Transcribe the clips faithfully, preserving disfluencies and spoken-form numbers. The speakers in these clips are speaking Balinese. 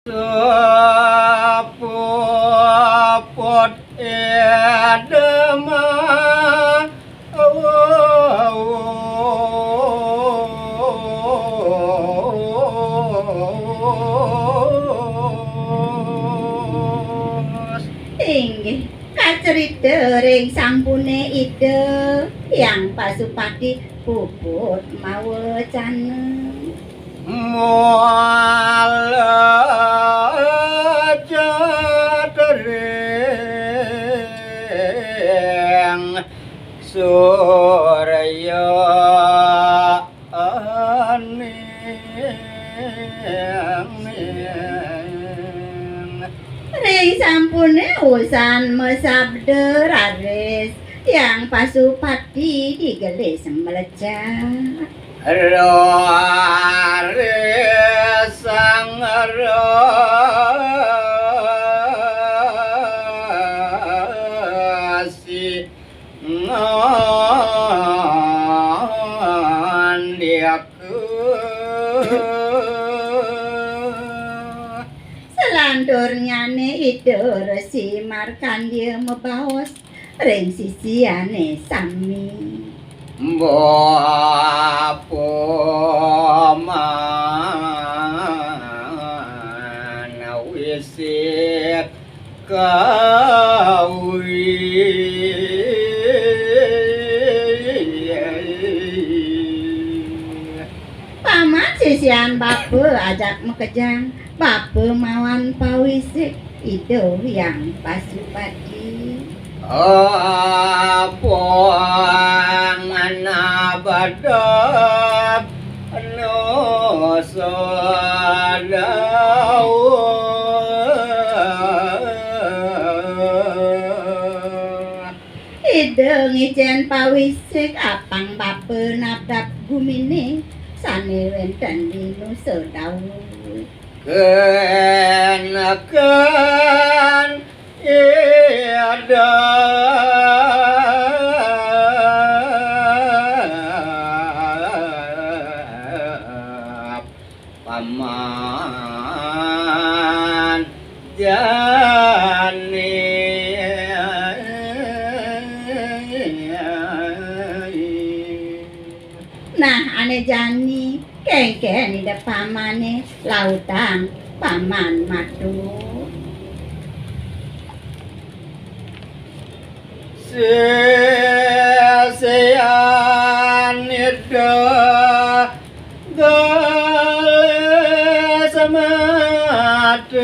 Sepuput idema. Inggih, kacerita ring sampune Ida Hyang Pasupati puput mawecana. Mula jatering surya aning. Ring sampune usan masabda raris, Hyang Pasupati digelis mlejat. Raris sang rasi ngandika. Salanturnyane Ida Resi Markandeya mabaos ring sisiane sami. Bapa manawisik kawi. Paman sisian bapa ajak makejang, bapa mawan pawisik Ida Hyang Pasupati. Apa nganabadab nusa dawuh. Ida ngicen pawisik apang bapa nabdab gumine sane wenten di nusa dawuh. Ken, ken, Ida paman jani. Nah, ane jani, kengken Ida pamane, lautang paman matur. Sisian Ida gelis matur.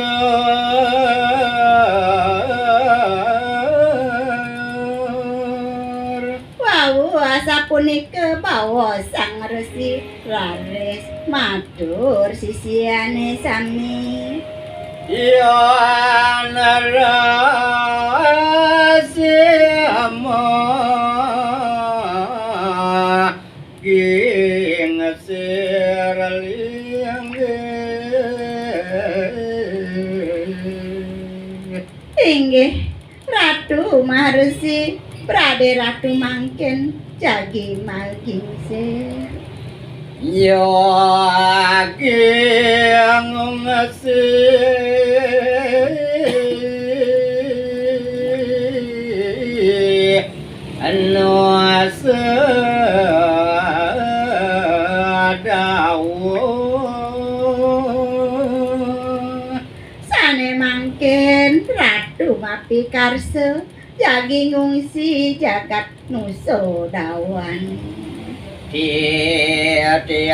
Wau asapunika baos Sang Resi raris matur sisiane sami. Yan resi amah gingsir linggih. Inggih, Ratu Maharesi, prade Ratu mangkin jagi magingsir. Jagi ngungsi nusa dawuh. Sane mangkin Ratu mapikarsa jagi ngungsi jagat nusa dawuhane. Titiang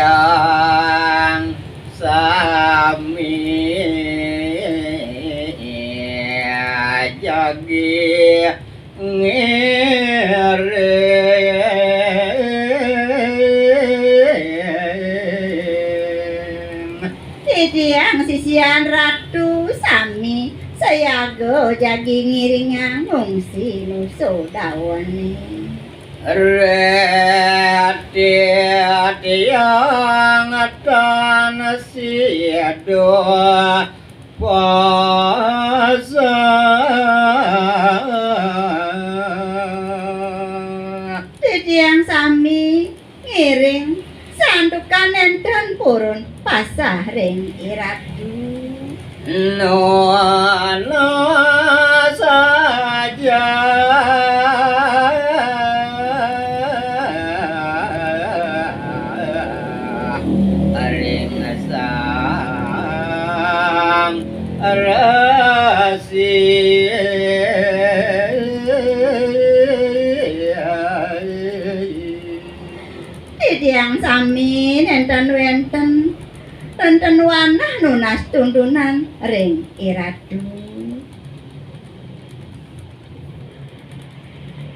sami jagi ngiring. Titiang sisian Ratu sami sayaga jagi ngiringang ngungsi nusa dawuhane. Reti tiang tan sida pasang. Titiang sami ngiring santukan nenten purun pasah ring iratu. Nuna saja ring Sang Resi. Titiang sami nénten wénten, nénten wantah nunas tuntunan ring Iratu.